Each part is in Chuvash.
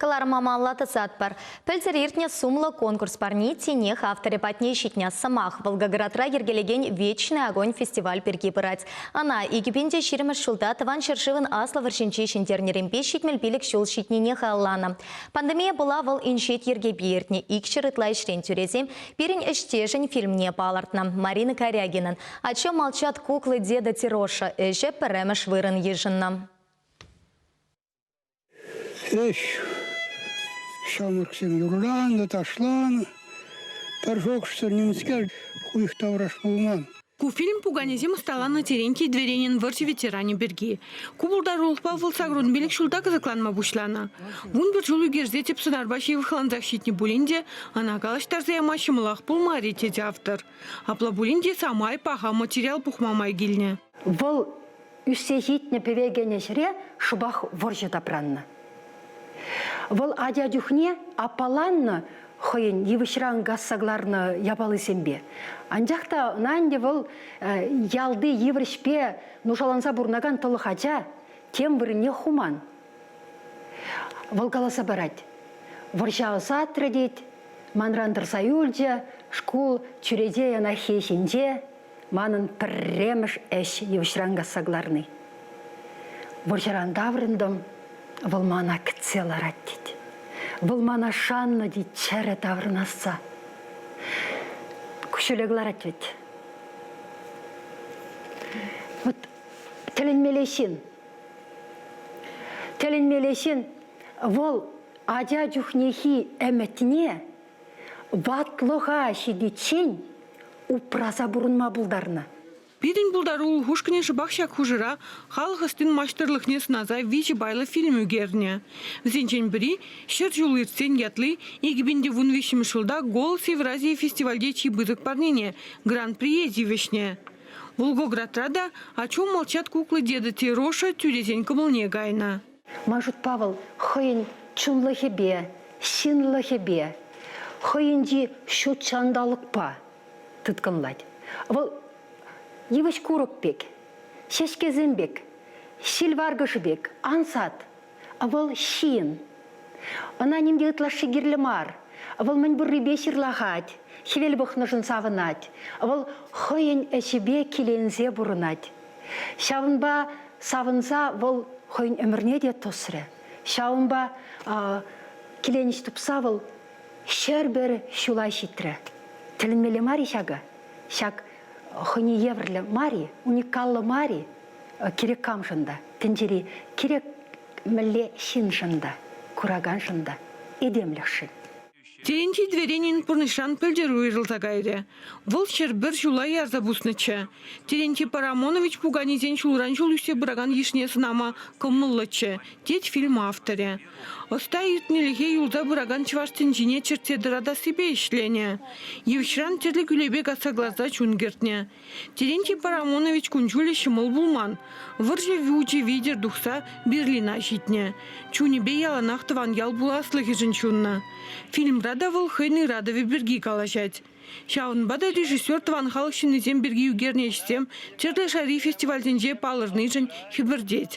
Кӑларӑма малалла тӑсатпӑр. Пӗлтӗр иртнӗ сумлӑ конкурс парни тинех авторӗ патне ҫитнӗ. Сӑмах Волгоградра йӗркелекен «Вечный огонь» фестиваль пирки пырать. Ӑна 2020 ҫулта Тӑван ҫӗршывӑн Аслӑ вӑрҫинче ҫӗнтернӗренпе 75 ҫул ҫитнине халалланӑ. Пандемие пула вӑл инҫет йӗркепе иртнӗ. 200 ытла ӗҫрен тӳресем пирӗн ӗҫтешӗн фильмне палӑртнӑ. Марина Карягинӑн «О чем молчат куклы деда Тироша» ӗҫӗ пӗрремӗш вырӑн йышӑннӑ. Ӗҫ ҫамрӑксем юрланӑ, ташланӑ. Пӗр шухӑшсӑр нимӗнскер хуйӑх тавраш пулман. Ку фильм пуканесем ӑсталанӑ Терентий Дверенин вӑрҫӑ ветеранӗ пирки. Ку пултарулӑхпа вӑл 85 ҫулта кӑсӑкланма пуҫланӑ. 11 ҫул ӳкерсе тӗп сӑнарпа ҫывӑхлансах ҫитнӗ пулин те ӑна калаҫтарса яма ҫӑмӑлах пулмарӗ, тет автор. Апла пулин те самай паха материал пухма май килнӗ. Вӑл Ӳссе ҫитнӗ пӗве кӗнӗ ҫӗре шӑпах вӑрҫӑ тапраннӑ. Вӑл ача чухне аппаланнӑ хӑйӗн йывӑҫран касса кӑларнӑ япалисемпе. Анчах та ӑна ӗнтӗ вӑл ялти йывӑр ӗҫпе нушаланса пурӑнакан тӑлӑх ача тем вырӑнне хуман. Вӑл каласа парать: вӑрҫа ӑсатрӗ тет, манран тӑрса юлчӗ, шкул чӳрече янаххи ҫинче Манӑн пӗрремӗш ӗҫ йывӑҫран касса кӑларни. Вӑрҫӑран таврӑнтӑм, вӑл мана кӗтсе ларать тет. Вӑл мана шаннӑ тет чӗрӗ таврӑнасса. Куҫҫуле кӑларать вӗт. Вот тӗлӗнмелле ҫын. Тӗлӗнмелле ҫын вӑл ача чухнехи ӗмӗтне ватлӑха ҫитиччен упраса пурӑнма пултарнӑ. Пирӗн пултарулӑх ушкӑнӗ шӑпах ҫак хушӑра халӑх ӑстин маҫтӑрлӑхне сӑнаса виҫӗ пайлӑ фильм ӳкернӗ. Вӗсенчен пӗри «Ҫӗр ҫул иртсен» ятли 2013 ҫулта «Голос Евразии» фестивальте чи пысӑк парнене Гран-прие тивӗҫнӗ. Волгоградра та «О чем молчат куклы деда Тироша» тӳресен кӑмӑлне кайнӑ. Ман шутпа вӑл хӑйӗн чунлӑхӗпе, ҫынлӑхӗпе, хӑйӗнчи ҫут ҫанталӑкпа тыткӑнлать. Вӑл йывӑҫ-курӑк пек, ҫеҫкесем пек, ҫил варкӑшӗ пек ансат. Вӑл ҫын. Ӑна ним те ытлашши кирлӗ мар. Вӑл мӗн пуррипе ҫырлахать, хӗвел пӑхнӑшӑн савӑнать. Вӑл хӑйӗн ӗҫӗпе киленсе пурӑнать. Ҫавӑнпа савӑнса вӑл хӑйӗн ӗмӗрне те тӑсрӗ. Ҫавӑнпа киленӗҫ тупса вӑл 101 ҫула ҫитрӗ. Тӗлӗнмелле мар-и ҫакӑ? Ҫак хӑйне евӗрлӗ мар-и, уникаллӑ мар-и кирек камшӑн та, тӗнчери кирек мӗнле ҫыншӑн та, кураканшӑн та, этемлӗхшӗн. Терентий Дверенин пурнӑҫран пӗлтӗр уйрӑлса кайрӗ. Вӑл 101 ҫула ярса пуснӑччӗ. Терентий Парамонович пуканесен ҫулран ҫул ӳссе пыракан йышне сӑнама кӑмӑллӑччӗ, тет фильм авторӗ. Ӑста иртнӗлӗхе юлса пыракан чӑваш тӗнчине чӗртсе тӑратассипе ӗҫленӗ. Йывӑҫран тӗрлӗ кӳлепе касса кӑларса чун кӗртнӗ. Терентий Парамонович кун-ҫулӗ ҫӑмӑл пулман. Вӑрҫӑ вучӗ витӗр тухса Берлина ҫитнӗ. Чунӗпе яланах тӑван ял пуласлӑхӗшӗн ҫуннӑ. Фильмра та вӑл хӑйӗн ыратӑвӗ пирки калаҫать. Ҫавӑнпа та режиссер тӑван халӑх ҫыннисем пирки ӳкернӗ ӗҫсем тӗрлӗ шайри фестивальсенче палӑрнишӗн хӗпӗртет.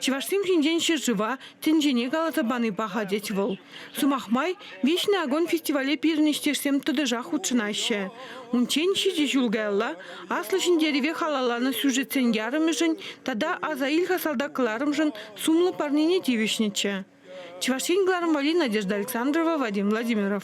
Чӑвашсем ҫинчен ҫӗршыва, тӗнчене каласа пани паха, тет вӑл. Сӑмах май, Вечный огонь фестивале пирӗн ӗҫтешсем тӑтӑшах хутшӑнаҫҫӗ. Унччен ҫичӗ ҫул каялла Аслӑ Ҫӗнтерӗве халалланӑ сюжетсен ярӑмӗшӗн тата Аса ил-ха салтак кӑларӑмшӑн сумлӑ парнене тивӗҫнӗччӗ. Чӑваш Ен кӑларӑм валли Надежда Александрова, Вадим Владимиров.